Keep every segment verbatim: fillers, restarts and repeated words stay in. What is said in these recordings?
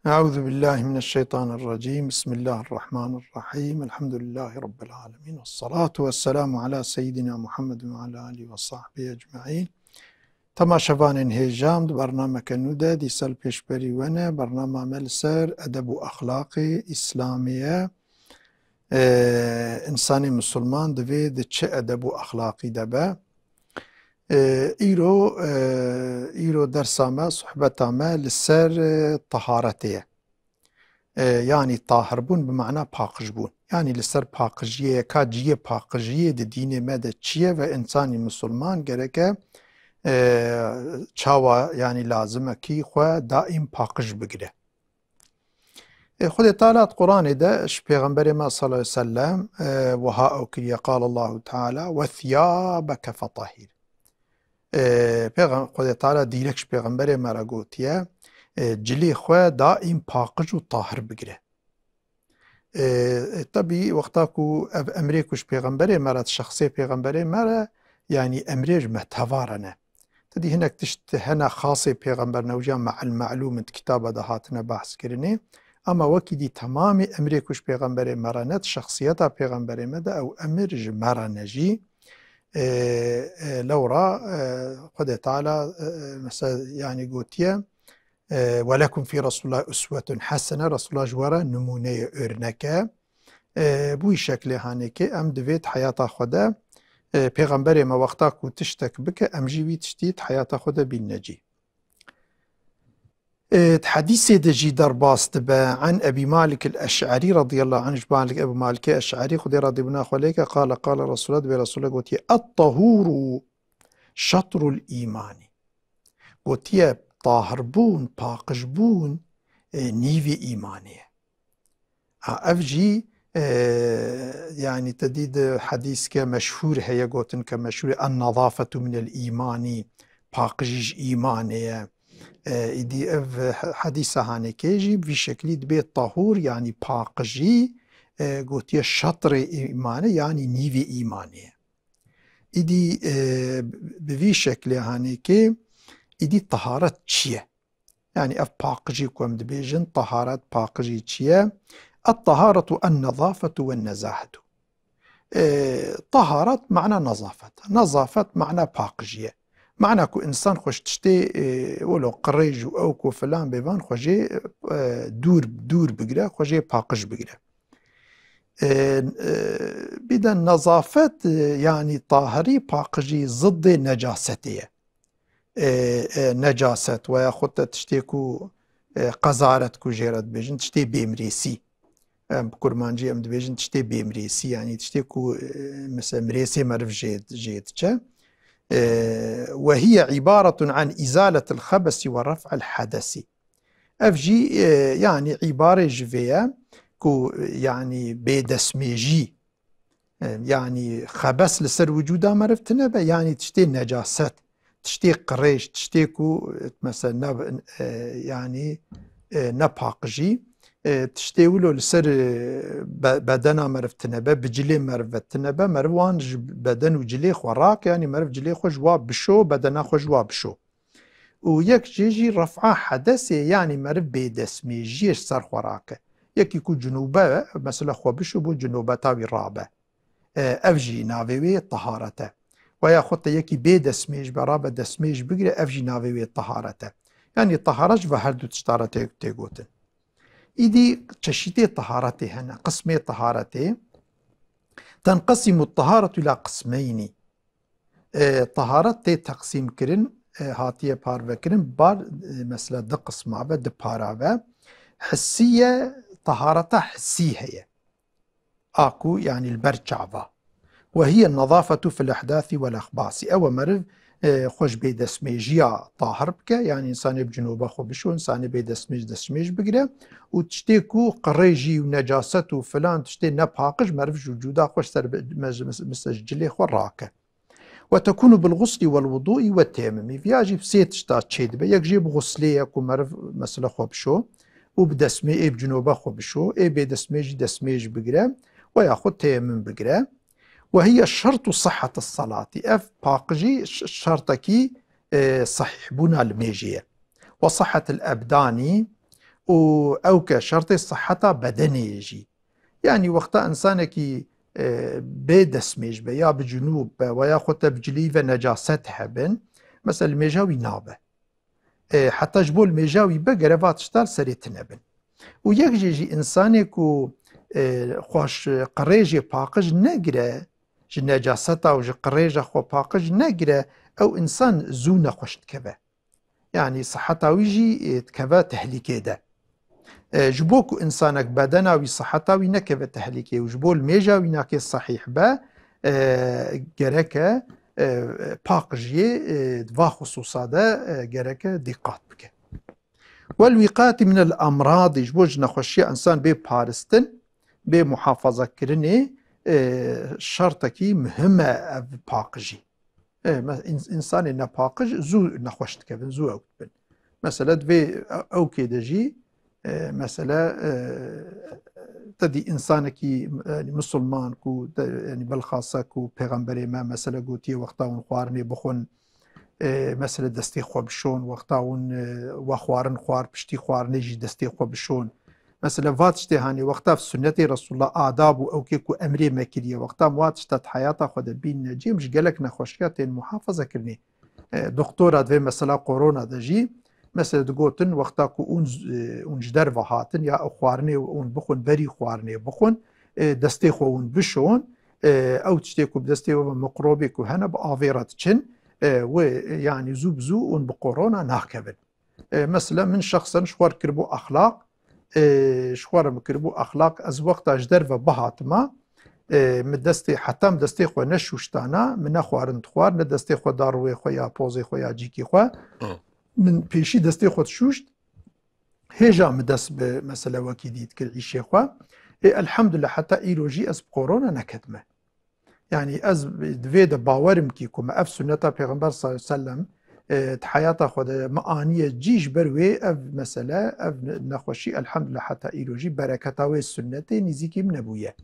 Euzu billahi mineşşeytanirracim. Bismillahirrahmanirrahim. Elhamdülillahi Rabbil alemin. Vessalatu vesselamu ala seyyidina Muhammed ve ala alihi ve sahbihi ecmaîn. Temaşevanên hêja, em di bernameke nû de dîsa li pêşberî we ne. Bernama me li ser edeb û exlaqê îslamî ye. Ee, însanê misilman divê di çi edeb û exlaqî de be? Ee, îro, ee, îro dersa me, sohbeta me li ser, ee, taharetê ye. Ee, yanî tahirbûn bi mana paqijbûn. Yanî li ser paqijiyê ye, ka cihê paqijiyê di dînê me de çi ye ve însanî misilman gereke, ee, çawa, yanî lazim e kî xwe daîm paqij bigire. Ê, Xwedê Teala di Quranê de ji Pêxemberê me sallallahu aleyhi ve sellem, e, wiha ew kiriye, Qal Allahu Teala, "Ve thiyabeke fetahhir." E, Pêxem-, Xwedê Teala dîrek ji Pêxemberê me re gotiye, e, cilê xwe daîm paqij û tahir bigire. E, e, tebî wexta ku ev emrê ku ji Pêxemberê me re, şexsê Pêxemberê me re, yanî emrê ji me teva re ne. Te dî hinek tişt hene xasê pêxember ne, û jî ya me'el me'lûm in, di kitaba de hatine behs kirinê. Ama wekî dî temamî emrê ku ji pêxemberê me re ne, di şexsiyeta pêxemberê me de ew emir ji me re ne jî. Ê, ê, lewra, ê, Xwedê Teala, ê, mesela, yanî gotiye, ê, "Ve lekum fî Resulullah uswetun hasene", Resulullah ji we re nimûneyê, örnek e. E, bi wî şeklê hanê ke em divê di heyata xwe de, e, pêxemberê me wexta ku tiştek bike, em jî wî tiştî di heyata xwe de bînine cî. E, di hedîsê de jî derbas dibe, an Ebî Malik el-Eş'erî radıyallahu anh, ji Malik, Ebû Malikê Eş'erî, Xwedê radîbûna xwe lê ke, qale, qale Resulullah, dibê Resulullah gotiye, "Et-tahûru şetrul îmanî." Gotiye, tahirbûn, paqijbûn, e, nîvê îmanê ye. Ha, ev jî, e, yanî te dî di hedîske meşhûr heye, gotin ke meşhûr e, "En-nezafetu minel îmanî", paqijî ji îmanê ye. E, îdî ev he-, hedîsa hanekê jî bi vî şeklî dibê tahûr, yanî paqijî, e, gotiye şetrê îmanê, yanî nîvê îmanê ye. Îdî, e, bi vî şeklê hanekê, îdî taharet çi ye? Yanî ev paqijî ku em dibêjin, taharet, paqijî çi ye? Et-taharetu en-nezafetu wen-nezahetu. E, taharet mana nezafet. Nezafet mana paqijî ye. Mana ku însan xwe ji tiştê, e, wilo qirêj û ewk û filan bêvan xwe jê, e, dûr, dûr bigire, xwe jê paqij bigire. E, e, bir de nezafet, e, yanî tahirî, paqijî, ziddê necasetê ye. E, e, necaset veya xwe te tiştê ku, e, qezaret ku jê re dibêjin, tiştê bêmirêsî. Em bi kurmancî em dibêjin tiştê bêmirêsî, yanî tiştê ku, e, mesela mirêsê meriv jê, jê diçe. E, "Ve hiye îbaretun an îzaletil xebesi ve ref'el hedesi." Ev jî, e, yanî îbarê ji vê ye ku, e, yanî bêdestmêjî, e, yanî xebes li ser wicûda meriv tine be, yanî tiştê necaset, tiştê qirêj, tiştê ku, e, mesela ne, e, yanî, e, ne paqijî, e, tiştê wilo li ser, e, be-, bedena meriv tine be, bi cilê meriv ve tine be, meriv wan ji beden û cilê xwe rake, yanî meriv cilê xwe ji wa bişo, bedena xwe ji wa bişo. Û yek jê jî ref'a hedesê, yanî meriv bêdestmêjiyê ji ser xwe rake. Yekî ku cinûbe, mesela xwe bişo, bo cinûbeta wî rabe. E, ev jî navê wê taharet e. Weya xwe te yekî bê destmêj be, rabe destmêj bigire, ev jî navê wê taharet e. Yanî taharet ji ve her du tişta re tê, tê gotin. Îdî çeşîtê taharetê hene, qismê taharetê. Tenqesimu taharetu ila qismeynî. E, taharet tê teqsîm kirin, e, hatiye parve kirin, bar, e, mesela di qisma ve, di para ve. Hissî ye, tahareta hissî heye. A ku, yanî li ber çava. Ve hiye nezafetu fil ehdasi vel exbasi. Ew e meriv, e, xwe ji bêdestmêjiya tahir bike, yanî însanê bi cinûbe xwe bişo, însanê bêdestmêj destmêj bigire û tiştê ku qirêjî û necaset û filan tiştê nepaqij meriv ji wicûda xwe ji ser be-, mez-, mes-, mesela ji cilê xwe rake. Ve tekunu bil guslî vel wudûî ve teyemmumî. Viya jî bi sê tişta çêdibe. Yek jê bi guslê ye ku meriv mesela xwe bişo û bi destmê-, ê bi cinûbe xwe bişo, ê bê destmêjî destmêj bigire ve yaxud teyemmum bigire. Ve hiye şertu sihheti salati. Ev paqijî ş-, şertekî, e, sehîhbûna limêjê ye. Ve sihhetil ebdanî û ew ke şertê siheta bedenê ye jî. Yanî wexta insanekî, e, bê destmêj be ya bi cunûb be we ya xwe te bi cilî ve necaset hebin, mesela li mêja wî nabe. E, heta ji bo li mêja wî be gere va tişta li serê tine bin. Û yek jê jî insanê ku, e, xweş qirêjê paqij negire, ji necaseta û ji qirêja xwe paqij negire, ew insan zû nexweş dikeve. Yanî siheta wî jî, e, dikeve tehlîkê de. E, ji bo ku insanek bedena wî, siheta wî nekeve tehlîkê û ji bo li mêja wî nakê sehîh be, e, gereke, e, paqijiyê, e, di va xisûsa de, e, gereke dîqat bike. Wel wîqatî min el emradî, ji bo ji nexweşiya insan bê paristin, bê muhafazakirinê, e, şertekî muhim e ev paqijî. E, me-, ins-, insanê nepaqij zû nexweş dikevin, zû ew dibin. Mesela di vê e-, ewkê de jî, e, mesela, e, te dî insanekî, e, misilman ku te, yanî bilxasa ku pêxemberê me mesela gotiye wexta hûn xwarinê bixwin, e, mesela destê xwe bişon, wexta hûn, e, we xwarin xwar, piştî xwarinê jî destê xwe bişon. Mesela va tiştê hanê wexta sunnetê Resulullah adab û ewkê ku emrê me kiriye, wexta em wa tişta di heyata xwe de bînine cem ji gelek nexweşiya tên muhafaza kirinê. E, doktora di vê mesela korona de jî, mesela digotin wexta ku hûn z-, e, hûn ji derve hatin ya ew xwarinê hûn bixwin, berî xwarinê bixwin, e, destê xwe hûn bişon, e, ew tiştê ku bi destê we ve mikrobê ku hene bi avê re diçin, e, wê, e, yanî zû bi zû hûn bi korona nakevin. E, mesela min şexsen ji xwe re kiribû exlaq, e, ji xwe re min kiribû exlaq, ez wexta ji derve bihatima, e, min destê, heta min destê xwe neşûştana, min ne xwarin dixwar, ne destê xwe da rûyê xwe ya pozê xwe ya cîkî xwe. Hı. Min pêşî destê xwe dişûşt, hêja min dest bi mesela wekî dî dikir îşê xwe. Ê, elhamdulillah, heta îro jî ez bi korona neketime. Yanî ez di vê de bawerim kî ku me ev sunneta Pêxember sallallahu aleyhi ve sellem, e, di heyata xwe de me aniye cî, ji ber wê ev mesele, ev ne-, nexweşî elhamdulillah heta îro jî bereketa wê sunnetê nîzîkî min nebûye.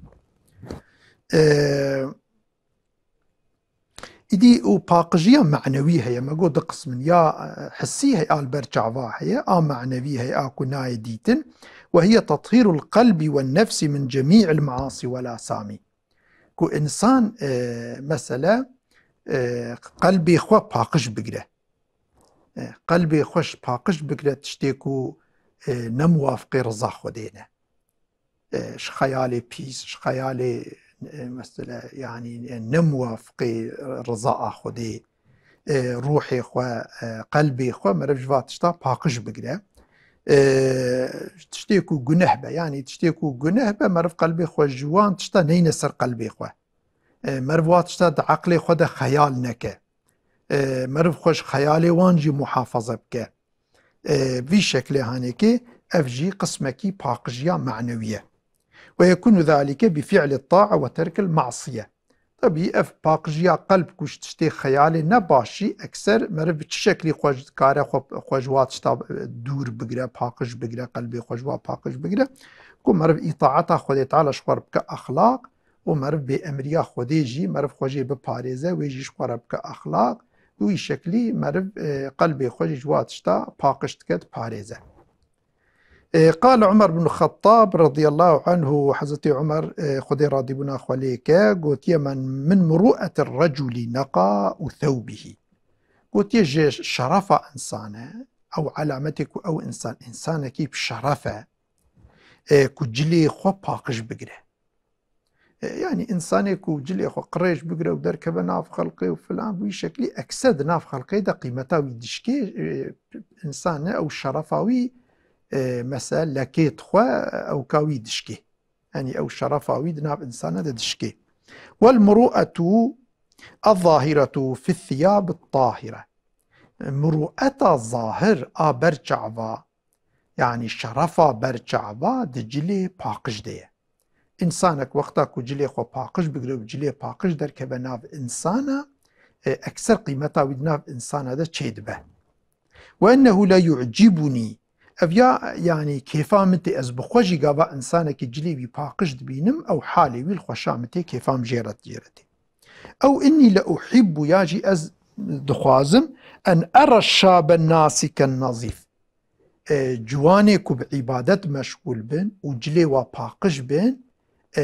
E, îdî û paqijiya manewî heye, me got du qism in, ya, e, hissî heye, a li ber çava heye, a manewî heye, a ku nayê dîtin. Ve hiye tathîrul qelbî ve nefsî min cemî'il measî wel asamî. Ku insan, e, mesele, e, qelbê xwe paqij bigire. E, qelbê xwe ji paqij bigire tiştê ku, e, ne muwafiqê riza Xwedê ne. E, ji xeyalê pîs, ji xeyalê, e, mesele, yanî, e, ne muwafiqê riza a Xwedê, e, ruhê xwe, e, qelbê xwe meriv ji va tişta paqij bigire. E, tiştê ku guneh be, yanî tiştê ku guneh be, meriv qelbê xwe ji wan tişta neyne ser qelbê xwe. E, meriv wa tişta di eqlê xwe de xeyal neke. E, meriv xwe ji xeyalê wan jî muhafaza bike. E, vî şeklê hanekê ev jî qismekî paqijiya manewî ye. Ve yekunu zalike bi fi'li ta'a ve terkil ma'siye. Tabî ev paqijiya qelb ku ji tiştê xeyalê ne baş jî ekser meriv bi çi şeklî xwe ji, dikare xwe, xwe ji wa tişta, e, dûr bigire, paqij bigire, qelbê xwe ji wa paqij bigire, ku meriv îtaeta Xwedê Teala ji xwe re bike exlaq û meriv bêemriya Xwedê jî meriv xwe jê biparêze, wê jî ji xwe re bike exlaq, bi wî şeklî meriv, e, qelbê xwe jî ji wa tişta paqij dike, diparêze. E, qal Umer bin Xettab radiyallahu anhu, Hezretî Umer, e, Xwedê radîbûna xwe lê ke, gotiye, "Men min muru'etir reculî neqa û thewbihî." Gotiye, ji şerefa insane, ew alametê ku ew insan, insanekî bi şeref e, e, ku cilê xwe paqij bigire. E, yanî insanê ku cilê xwe qirêj bigire û derkeve nav xelqê û filan, bi wî şeklî ekser di nav xelqê de qîmeta wî dişkê, e, însan e, ew şerefa wî, e, mesela lekê dixwe, ewka wî dişkê. Yanî ew şerefa wî di nav însana de dişkê. Wel muru'etu ez-zahiretu fi thiyab tahire. Muru'eta zahir a ber çava, yanî şerefa ber çava di cilê paqij de ye. Însanek wexta ku cilê xwe paqij bigire û cilê paqij derkeve nav însana, e, ekser qîmeta wî di nav însana de çêdibe. Ve ennehu la yu'cibunî. Ev ya, yanî kêfa min tê, ez bi xwe jî gava însanekî cilê wî paqij dibînim, ew halê wî li xweşa min tê, kêfa min jê re, jê re tê. Ew innî le uhibbu, ya jî ez dixwazim, en era şaben nasiken nazîf. e, ciwanê ku bi îbadet meşgûl bin û cilê wa paqij bin, e,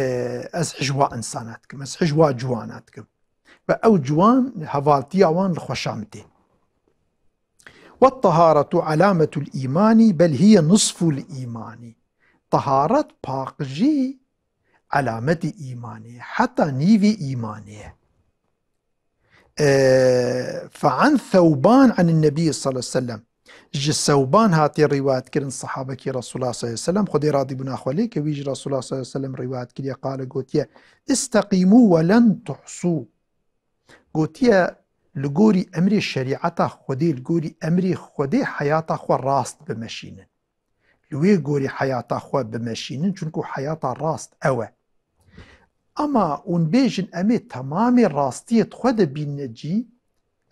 ez hijwa insana dikim, ez hijwa ciwana dikim. Ve ew ciwan hevaltiya wan li xweşa min tên. Ve taharetu alametul îmanî bel hiye nisful îmanî. Taharet, paqijî, alametî îmanê ye, heta nîvî îmanê ye. Ee, fe an Thewban anin Nebî sallallahu aleyhi ve sellem. Ji Sewban hatiye rîwayet kirin, sahabekî Resulullah sallallahu aleyhi ve sellem, Xwedê radîbûna xwe lê ke, wî ji Resulullah sallallahu aleyhi ve sellem rîwayet kiriye, qale, gotiye, "İstekîmû ve len tuhsû." Gotiye, li gorî emrê şerîeta Xwedê, li gorî emrê Xwedê heyata xwe rast bimeşînin. Li wê gorî heyata xwe bimeşînin, çunku heyata rast ew e. Ama hûn bêjin, "Em ê temamê rastiyê di xwe de bînine cî",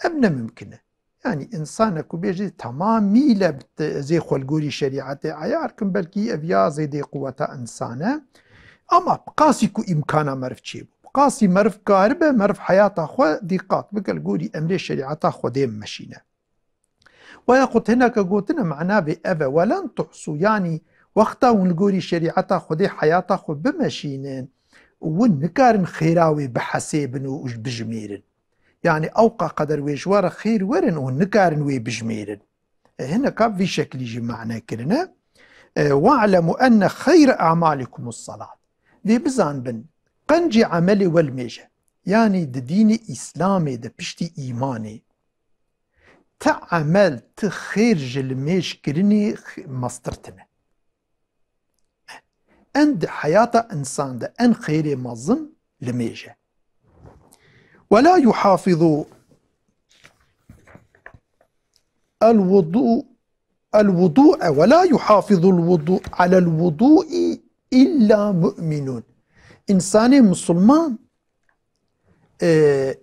ev ne mimkin e. Yanî, însanek ku bêjî, "Temamî le bi te-, ez ê xwe li gorî şerîetê eyar kim", belkî ev ya zêdê quweta însan e. Ama bi qasî ku îmkana meriv çêbû, bi qasî meriv karibe, meriv heyata xwe dîqat bike, li gorî emrê şerîeta Xwedê bimeşîne. Ve yaxud hineke gotine mana vê ev e, "Welen tuhsû", yanî wexta hûn li gorî şerîeta Xwedê heyata xwe bimeşînin, hûn nikarin xêra wê bihesêbin û bijimêrin. Yanî ewqa qeder wê ji we re xêr werin û hûn nikarin wê bijimêrin. E, hineka vî şeklî jî mane kirine. E, "Ve'lemû enne xeyre a'malikumus salat." Vê bizanbin, qencê emelê we limêj e. Yanî di dînê Îslamê de piştî îmanê, ti emel, ti xêr ji limêj kirinê x-, mestir tine. En di heyata însan de en xêrê mezin limêj e. "Ve la yuhafizu el wudu, el wudu'e, ve la yuhafizu el wudu, alel wudu'i illa mu'minun." Însanê musulman, e,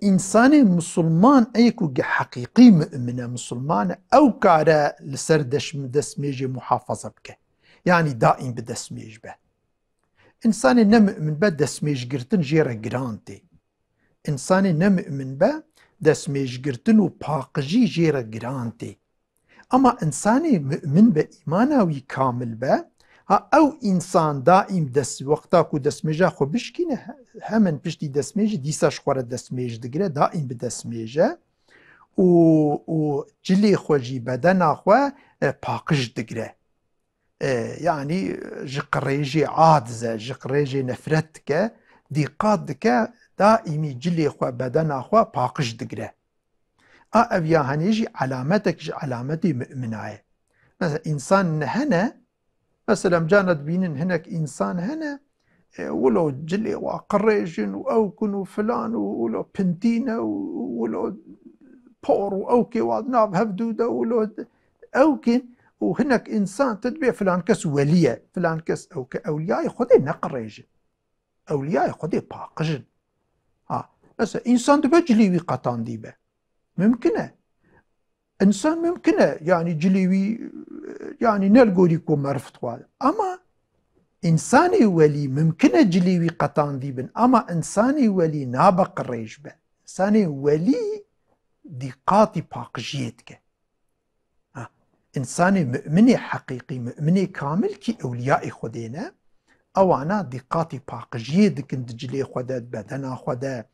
însanê musulman ê ku ge heqîqî mu'min e, musulman e, ew kare li ser deş-, destmêjê muhafaza bike. Yanî daîm bi destmêj be. Însanê ne mu'min be, destmêjgirtin jê re giran tê. Însanê ne mu'min be, destmêjgirtin û paqijî jê re giran tê. Ama însanê mu'min be, îmana wî kamil be, ha ew însan daîm dest, wexta ku destmêja xwe bişkîne, he-, hemin piştî destmêjê dîsa ji xwe re destmêj digire, daîm bi destmêj e û, û cilê xwe jî, bedena xwe, e, paqij digire. E, yanî ji qirêjê adize, ji qirêjê nefret dike, dîqat dike, daîmî cilê xwe, bedena xwe paqij digire. A ev ya henê jî elametek ji elametê mu'mina ye. Mesela însan hene, mesela em carna dibînin hinek însan hene, e, wilo cilê wa qirêj in û ew kin û filan û wilo pintî ne û wilo por û ew kê wa di nav hev dû de wilo ew kin û hinek însan tu dibê filan kes welî ye, filan kes ew ke ewliyayê Xwedê ne qirêj in. Ewliyayê Xwedê paqij in. Ha, mesela însan dibe cilê wî qetandî be. Mimkin e. Însan mimkin e, yanî cilê wî, yanî ne li gorî ku meriv dixwaze. Ama însanê welî mimkin e cilê wî qetandî bin, ama însanê welî nabe qirêj be. Însanê welî dîqatî paqijiyê dike. Ha, însanê mu'minê heqîqî, mu'minê kamil kî ewliyayê Xwedê ne, ewana dîqatî paqijiyê dikin di cilê xwe de, di bedena xwe de.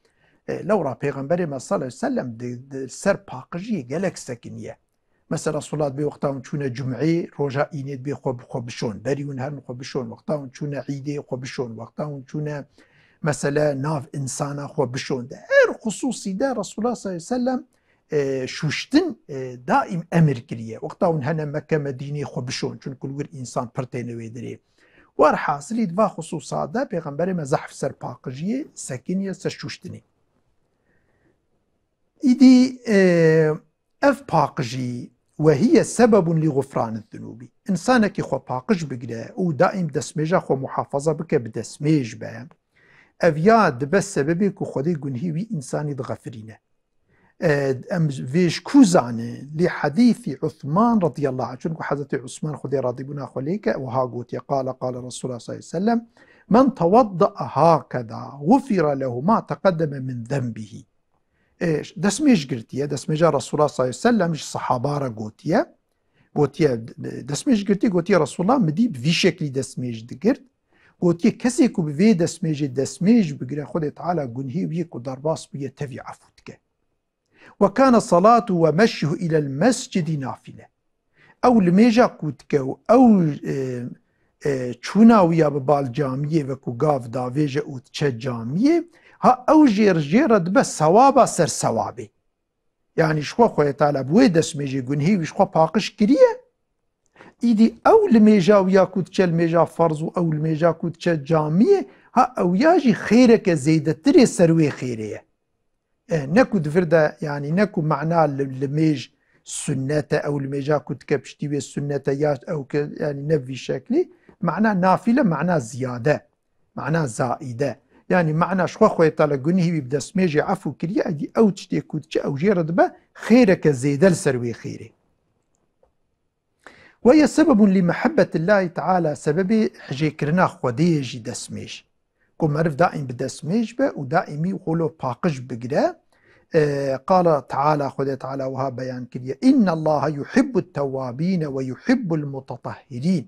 E, lewra Pêxemberê me sallallahu aleyhi ve sellem di, di ser paqijiyê gelek sekiniye. Mesela Resulullah dibê wexta hûn çûne cumeyê, roja înê dibê xwe bi xwe bişon. Berî hûn herin xwe bişon. Wexta hûn çûne îdê xwe bişon. Wexta hûn çûne mesela nav însana xwe bişon de. Her xusûsî de Resulullah sallallahu aleyhi ve sellem, e, şûştin, e, daîm emir kiriye. Wexta hûn hene Mekke Medînê xwe bişon. Çunku li wir însan pir têne wê dirê. Werhasilî di va xusûsa de Pêxemberê me zehf ser paqijiyê sekiniye, ser şûştinê. Îdî, e, ev paqijî, "Ve hiye sebebun li gufraniz zunûbî." Însanekî xwe paqij bigire û daîm destmêja xwe muhafaza bike, bi destmêj be, ev ya dibe sebebê ku Xwedê gunhî wî însanî dixefirîne. E, em vê ji ku zanin? Li hedîsî Usman radiyallahu anh. Çunku Hezretî Usman, Xwedê radîbûna xwe lê ke, wiha gotiye, qale, qale Resulullah sallallahu aleyhi ve sellem, "Men tewadda'a hakeza, gufira lehu ma teqeddeme min zenbihi." E, destmêj girtiye, destmêja Resulullah sallallahu aleyhi ve sellem ji sahaba re gotiye. Gotiye, destmêj girtî, gotiye, Resulullah min dî bi vî şeklî destmêj digirt. Gotiye, kesê ku bi vê destmêjê destmêj bigire, Xwedê Teala gunhê wî ku derbas bûye tevî efû dike. Ve kane salatu ve meşyuhu ilel mescidi nafile. Ew limêja ku dike û ew, e, e, çûna wî ya bi bal camiyê ve ku gav davêje û diçe camiyê, ha ew jê, jê re dibe sewaba ser sewabê. Yanî ji xwe Xwedê Teala bi wê destmêjê gunhê wî ji xwe paqij kiriye. Îdî ew limêja wî ya ku diçe limêja ferz û ew limêja ku diçe camiyê, ha ew ya jî xêreke zêdetirê ser wê xêrê ye. E, ne ku di vir de, yanî ne ku mana li, limêj sunnet e, ew limêja ku dike piştî wê sunnet e, ya ew ke, yanî ne bi vî şeklî. Mana nafile, mana ziyade, mana zaîde. Yanî mana ji xwe Xwedê Teala gunehî wî bi destmêjê efû kiriye, êdî ew tiştê ku diçe, ew jê re dibe xêreke zêde li ser wê xêrê. Ve ye sebebun li mehebbetillahi Teala, sebebê hijêkirina Xwedê ye jî destmêj. Ku meriv daîm bi destmêj be û daîmî xwe lo paqij bigire. E, Qala Teala, Xwedê Teala wiha beyan kiriye, "Innallaha yuhibbut tewwabîne ve yuhibbul mutetahhirîn."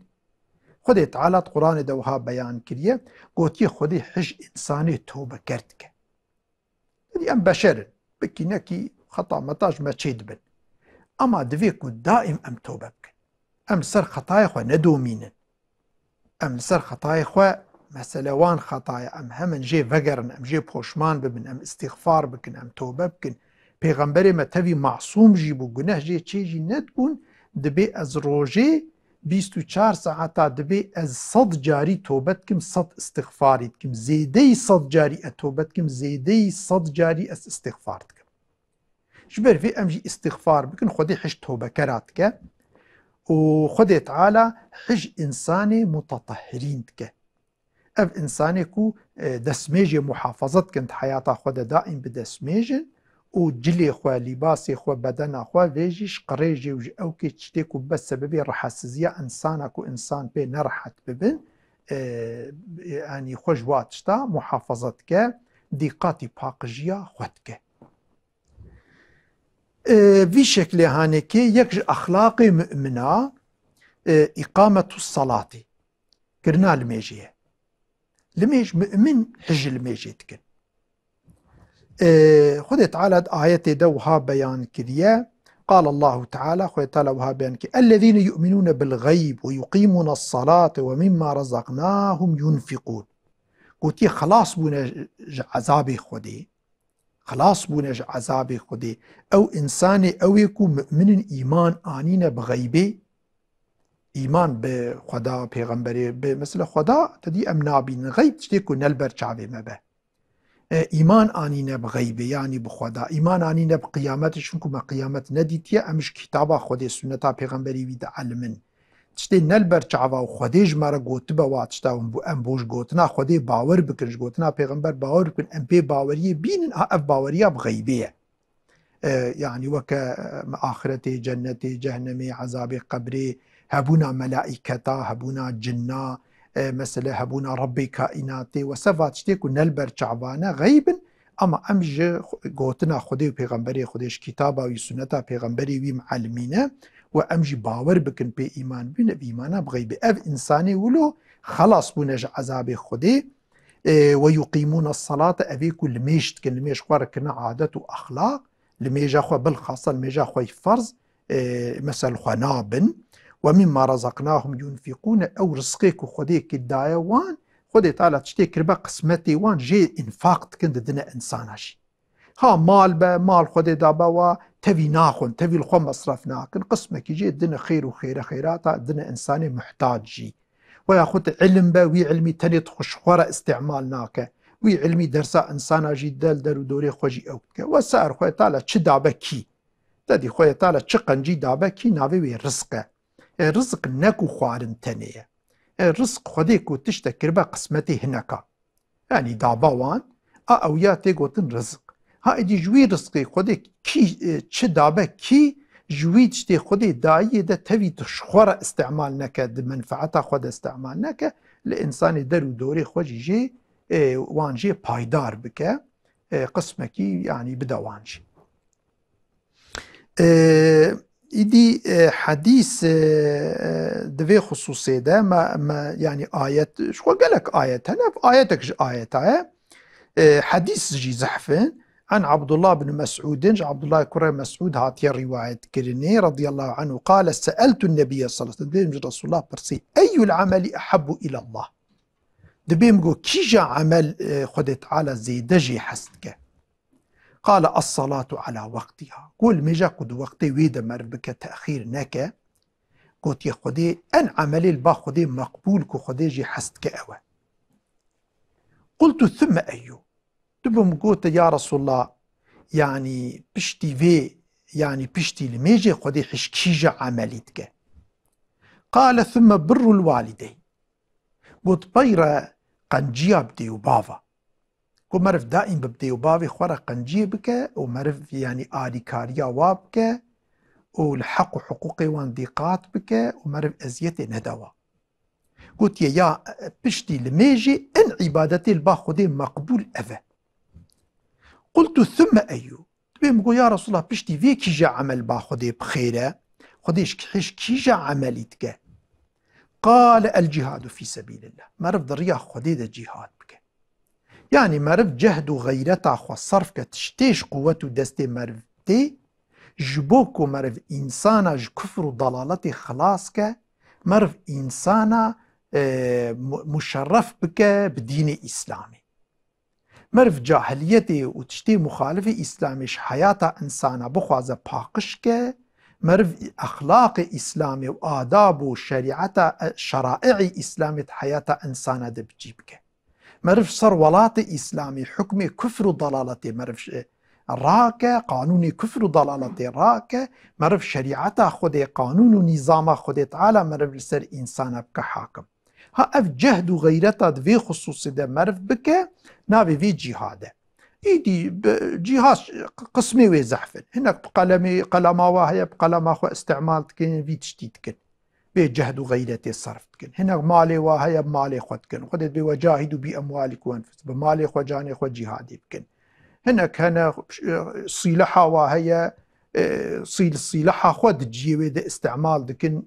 Xwedê Teala di Quranê de wiha beyan kiriye, gotiye, Xwedê hij însanê tobeker dike. Dî em beşer in. Bikî nekî xeta meta ji me çê dibin. Ema divê ku daîm em tobe bikin. Em li ser xetayê xwe nedomînin. Em li ser xetayê xwe, mesele wan xeta ye, em hemin jê vegerin, em jê poşman bibin, em îstîxfar bikin, em tobe bikin. Pêxemberê me tevî masûm jî bû, guneh jê çê jî nedibûn, dibê ez rojê bîst û çar saeta dibê ez sed carî tobe dikim, sed îstixfarî dikim. Zêdeyî sed carî ez tobe dikim, zêdeyî sed carî ez îstixfar dikim. Ji ber vê em jî îstixfar bikin, Xwedê hij tobekera dike û Xwedê Teala hij însanê mutetehhirîn dike. Ev însanê ku, e, destmêjê muhafaza dikin, di heyata xwe de daîm bi destmêj in û cilê xwe, lîbasê xwe, bedena xwe, vê jî ji qirêjê û ji ewkê tiştê ku bibe sebebê rehetsiziya însana ku însan pê nerehet bibin, e, yanî xwe ji wa tişta muhafaza dike, dîqatî paqijiya xwe dike. E, vî şeklê hanekê yek ji exlaqê mumina, e, îqametu salatê. Kirina limêjê ye. Limêj, mumin hij limêjê dikin. E, Xwedê Teala di ayetê de wiha beyan kiriye. Qal Allahu Teala, Xwedê Teala wiha beyan kiriye, "Ellezîne yu'minûne bil gayb ve yuqîmûne salate ve mimma razaqnahum yunfiqûn." Gotiye, xelas bûne ji ezabê Xwedê. Xelas bûne ji ezabê Xwedê. Ew însanê, ew ê ku mu'min in, îman anîne bi xeybê, îman bi Xweda, pêxemberê, bi mesela Xweda, te dî em nabînin. Xeyb tiştê ku ne li ber çavê me be. E, îman anîne bi xeybê, yanî bi Xweda. Îman anîne bi qiyametê, çunku me qiyamet nedîtiye, em ji kitaba Xwedê, sunneta pêxemberê wî dielimin. Tiştê ne li ber çava û Xwedê ji me re gotibe wa tişta, em bo, em bo ji gotina Xwedê bawer bikin, ji gotina pêxember bawer bikin, em pê baweriyê bînin, ha ev baweriya bi xeybê ye. E, yanî weke, e, axiretê, cennetê, cehnemê, ezabê qebrê, hebûna melaîketa, hebûna cinna, e, mesele hebûna Rebbê kaînatê, we seva tiştê ku ne li ber çava ne, xeyb in, ama em ji xu-, gotina Xwedê û pêxemberê Xwedê, ji kitaba wî, sunneta pêxemberê wî mielimîne, we em jî bawer bikin pê, îman bîne, bi îmana bi xeybê. Ev însanê wilo xelas bûne ji ezabê Xwedê, e, ve yuqîmûne salate, evê ku limêj dikin, limêj xwe re kirine adet û exlaq, limêja xwe bilxasa, limêja xwe yî ferz, e, mesel xwe nabin. Ve mimma razaqnahum yunfiqûne, ew rizqê ku Xwedê kir daye wan, Xwedê Teala tiştê kiribe qismetê wan, jê înfaq dikin, didine însana jî. Ha mal be, mal Xwedê dabe wa, tevî naxwin, tevî li xwe mesref nakin, qismekî jê dine xêr û xêre xêrata, dine însanê muhtac jî. Ve yaxud ilim be, wî ilmî tenê xwe ji xwe re îstîmal nake. Wî ilmî dersa însana jî dide, li der û dorê xwe jî ew dike. Ve sair Xwedê Teala çi dabe kî. Te dî Xwedê Teala çi qencî dabe kî, navê wê rizq e. E, rizq ne ku xwarin tenê ye. E, rizq Xwedê ku tiştek kiribe qismetê hineka. Yanî daba wan, a ew ya tê gotin rizq. Ha êdî ji wî rizqê Xwedê kî, e, çi dabe kî, ji wî tiştê Xwedê dayiyê de tevî tu ji xwe re îstîmal neke, di menfeeta xwe de îstîmal neke, li însanê der û dorê xwe jî jê, e, wan jê paydar bike, e, qismekî, yanî bide wan jî. E, Îdî, e, hedîs, e, e, di vê xisûsê de me, me, yanî ayet, ji xwe gelek ayet hene, ev ayetek ji ayeta ye. E, hedîs jî zehf in. An Abdullah bin Mes'udin, ji Abdullah kurê Mes'ud hatiye rîwayet kirinê, radiyallahu anhu, qale, se'eltu nebiyye sallallahu aleyhi ve sellem, dibêm ji Resulullah pirsî, eyyul ameli ehabbu ilallah? Dibêm got, kîja emel, e, Xwedê Teala zêde jê hez dike? Qale, as-salatu ala waqtiha. Got, limêja ku di wextê wê de meriv bike, texîr neke. Gotiye, Xwedê, en emelê li ba Xwedê meqbûl ku Xwedê jê hez dike ew e. Qultu, thumme eyyu? Dibim gote, ya Resulullah, yanî piştî vê, yanî piştî limêjê Xwedê hiş kîja emelî dike? Qale, thumme birrul walideyn. Got, pey re qenciya bi dê û bava. Ku meriv daîm bi dê û bavê xwe re qenciyê bike û meriv, yanî alîkariya wa bike û li heq û hiqûqê wan dîqat bike û meriv eziyetê nede wa. Gotiye, ya, piştî limêjê en îbadetê li ba Xwedê meqbûl ev e. Qultu, thumme eyyu? Dibê min got, ya Resulallah, piştî vê kîja emel ba Xwedê bi xêr e? Xwedê ji kî-, hêj kîja emelî dike? Qale, el cihadu fî sebîlillah. Meriv di riya Xwedê de cîhad bike. Yanî meriv cehd û xeyreta xwe serf ke, tiştê ji quwet û destê meriv tê, ji bo ku meriv însana ji kufr û dalaletê xilas ke, meriv însana, e, mu-, muşerref bike bi dînê Îslamê. Meriv cahiliyetê û tiştê muxalifê Îslamê ji heyata însana bixwaze paqij ke, meriv exlaqê Îslamê û adab û şerîeta, e, şerai'ê Îslamê di heyata însana de bi cî bike. Meriv ser welatê Îslamê hukmê kufr û dalaletê meriv ji, rake, qanûnê kufr û dalaletê rake, meriv şerîeta Xwedê, qanûn û nîzama Xwedê Teala meriv li ser însana bike hakim. Ha ev cehd û xeyreta di vê xisûsê de meriv bike, navê vê cîhad e. Îdî bi, cîhad qismê wê zehf in. Hinek bi qelemê, qelema wa heye, bi qelema xwe îstimal dikin, vî tiştî dikin. Bê cehd û xeyretê serf dikin. Hinek malê wa heye, bi malê xwe dikin. Xwedê dibê, "Ve cahidû bi emwalikum ve enfusikum." Bi malê xwe, canê xwe cîhadê bikin. Hinek hene, e, sîleha wa heye, e, sîl-, sîleha xwe di cihê wê de îstimal dikin,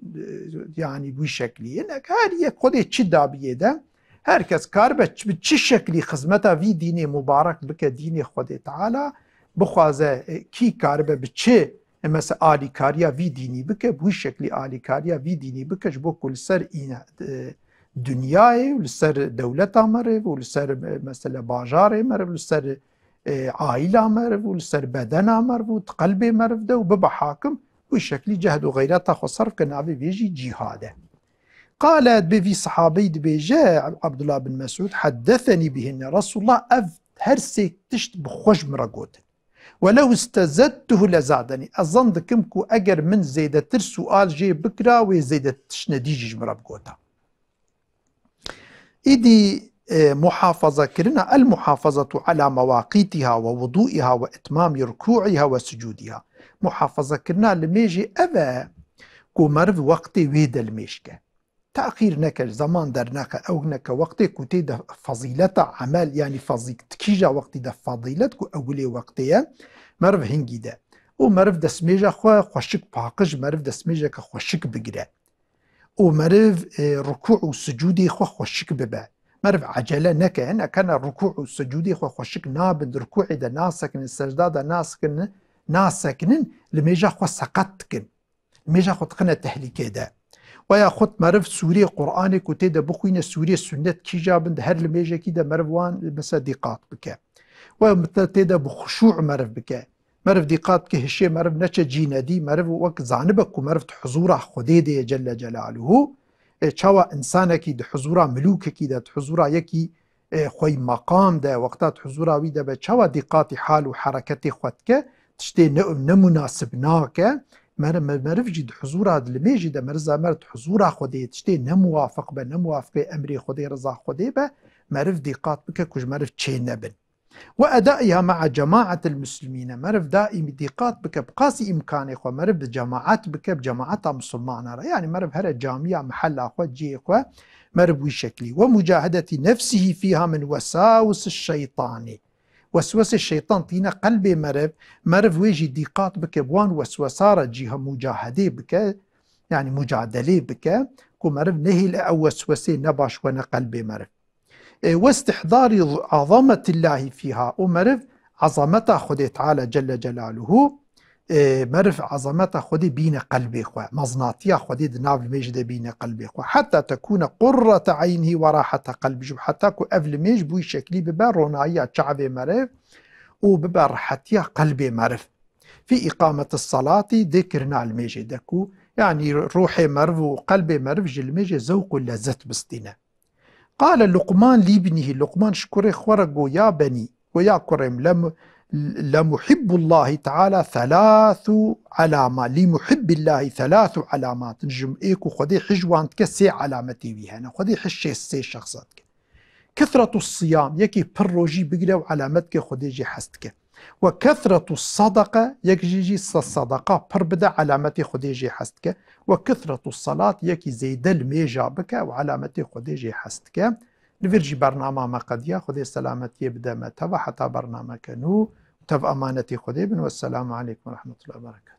e, yanî wî şeklî. Hinek her yek Xwedê çi dabiyê de, her kes karibe çi, bi çi şeklî xizmeta vî dînê mubarek bike, dînê Xwedê Teala, bixwaze, e, kî karibe bi çi, e, mesela alîkariya vî dînî bike, bi wî şeklî alîkariya vî dînî bike, ji bo ku li ser îne, e, dinyayê û li ser dewleta meriv û li ser, e, mesela bajarê meriv, li ser, e, aîla meriv û li ser bedena meriv û di qelbê meriv de û bibe hakim, wî şeklî cehd û xeyreta xwe serf ke, navê vê jî cîhad e. Qale, dibê vî sehabeyî dibêje, Abdullah bin Mesûd, heddesenî bihinne. Resulullah ev her sê tişt bi xwe ji min re gotin. Welew istezettuhu lezadenî. Ez zan dikim ku eger min zêdetir sual jê bikira, wê zêdetir tiştine dî jî ji min re bigota. Îdî, e, muhafazakirina, el muhafazetu ala mewaqîtiha ve wudu'iha ve itmamî rukû'iha ve sucûdiha. Muhafazakirina limêjê ev e ku meriv wextê wê de limêj ke. Texîr neke, zaman derneke, ew neke wextê ku tê de fezîleta emel, yanî fezî-, di kîja wextî de fezîlet ku ewilê wextê ye, meriv hingî de. Û meriv destmêja xwe xweşik paqij, meriv destmêjeke xweşik bigire. Û meriv, e, rukû û sucûdê xwe xweşik bibe. Meriv ecele neke, hinek hene rukû û sucûdê xwe xweşik nabin, di rukûê de nasekinin, secda de nasekinin, nasekinin, limêja xwe seqet dikin. Limêja xwe dixine tehlîkê de. Weya xwe meriv sûrê Qur'anê ku tê de bixwîne, sûrê sunnet kîja bin, di her limêjekî de meriv wan, mesela, dîqat bike. We tê de bi xuşû meriv bike. Meriv dîqat bike, hişê meriv neçe cî nedî, meriv wek zanibe ku meriv di huzûra Xwedê de ye Celle Celaluhu. E, çawa insanekî di huzûra milûkekî de, di huzûra yekî, e, xwey meqam de, wexta di huzûra wî de be, çawa dîqatî hal û hereketê xwe dike, tiştê ne, nemunasib nake, meriv, meriv jî di huzûra, di limêjî de, meriv zanibe di huzûra Xwedê ye, tiştê nemuwafiq be, nemuwafiqê emrê Xwedê, reza Xwedê be, meriv dîqat bike ku ji meriv çê nebin. Ve edaiha ma'a cemaatil muslimîne. Meriv daîmî dîqat bike, bi qasî îmkanê xwe meriv bi cemaat bike, bi cemaata misilmana re. Yanî meriv here camiya mihella xwe, cihê xwe, meriv wî şeklî. Ve mucahedetî nefsihî fîha min wesawis şeytanî. Weswesê şeytan tîne qelbê meriv, meriv wê jî dîqat bike, bi wan weswesa re cîha mucahedê bike, yanî mucadelê bike, ku meriv nehêle ew weswesê nebaş wene qelbê meriv. E, westihdari azametillahî fîha, û meriv azameta Xwedê Teala Celle Celaluhu, e, meriv azameta Xwedê bîne qelbê xwe, meznatiya Xwedê di nav limêjê de bîne qelbê xwe. Heta tekûne qurrete eynihî ve rahete qelbî, ji heta ku ev limêj bi wî şeklî bibe ronayiya çavê meriv û bibe rehetiya qelbê meriv. Fî îqameti salatî dê kirina limêjê de ku, yanî ruhê meriv û qelbê meriv ji limêjê zewq û lezzet bistîne. Qale Luqman lîbnîhî, Luqman ji kurê xwe re got, ya benî, got, ya kurê min, lem-, lemuhibbullahî teala thelâthu alâma, lî muhibbillahî thelâthu alâmatin, ji ê ku Xwedê hij wan dike sê alametê wî hene. Xwedê hij şê sê şexsa dike. Kethretu siyam, yekî pir rojî bigire û alametke Xwedê jê hez dike. Ve kethretu sadaka, yek jî jî se-, sadaka pir bide, alametê Xwedê jê hez dike. Ve kethretu salat, yekî zêde limêja bike û alametê Xwedê jê hez dike. Li vir jî bernama me qediya, Xwedê selametiyê bide me teva heta bernameke nû. Tev emanetê Xwedê bin. Wesselamu aleykum ve rahmetullahi ve berekatuhu.